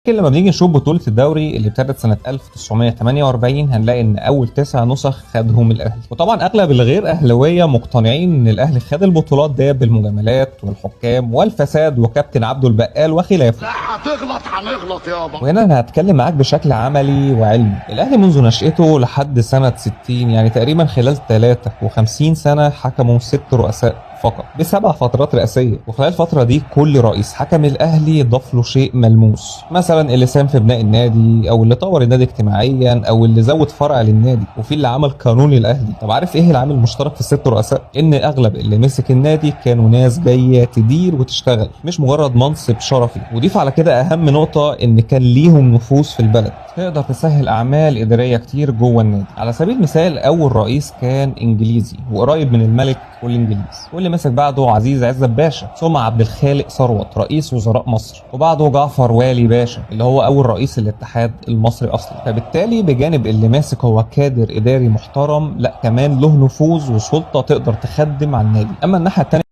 لكن لما بنيجي نشوف بطولة الدوري اللي ابتدت سنة 1948 هنلاقي ان اول 9 نسخ خدهم الاهلي. وطبعا اغلب الغير اهلاوية مقتنعين ان الاهلي خد البطولات دي بالمجاملات والحكام والفساد وكابتن عبده البقال وخلافه. لا هتغلط هنغلط يابا. وهنا انا هتكلم معاك بشكل عملي وعلمي. الاهلي منذ نشأته لحد سنة 60، يعني تقريبا خلال 53 سنة، حكموا 6 رؤساء فقط ب7 فترات رئاسية. وخلال الفترة دي كل رئيس حكم الأهلي ضاف له شيء ملموس، مثلا اللي ساهم في بناء النادي، أو اللي طور النادي اجتماعيا، أو اللي زود فرع للنادي، وفي اللي عمل قانون الأهلي. طب عارف إيه العامل المشترك في ال6 رؤساء؟ إن أغلب اللي مسك النادي كانوا ناس جاية تدير وتشتغل، مش مجرد منصب شرفي. وضيف على كده أهم نقطة، إن كان ليهم نفوذ في البلد تقدر تسهل أعمال إدارية كتير جوه النادي. على سبيل المثال، أول رئيس كان إنجليزي وقريب من الملك والإنجليز، واللي مسك بعده عزيز عزت باشا، ثم عبد الخالق ثروت رئيس وزراء مصر، وبعده جعفر والي باشا اللي هو أول رئيس الاتحاد المصري أصلا. فبالتالي بجانب اللي ماسك هو كادر إداري محترم، لا كمان له نفوذ وسلطة تقدر تخدم على النادي. أما الناحية التانية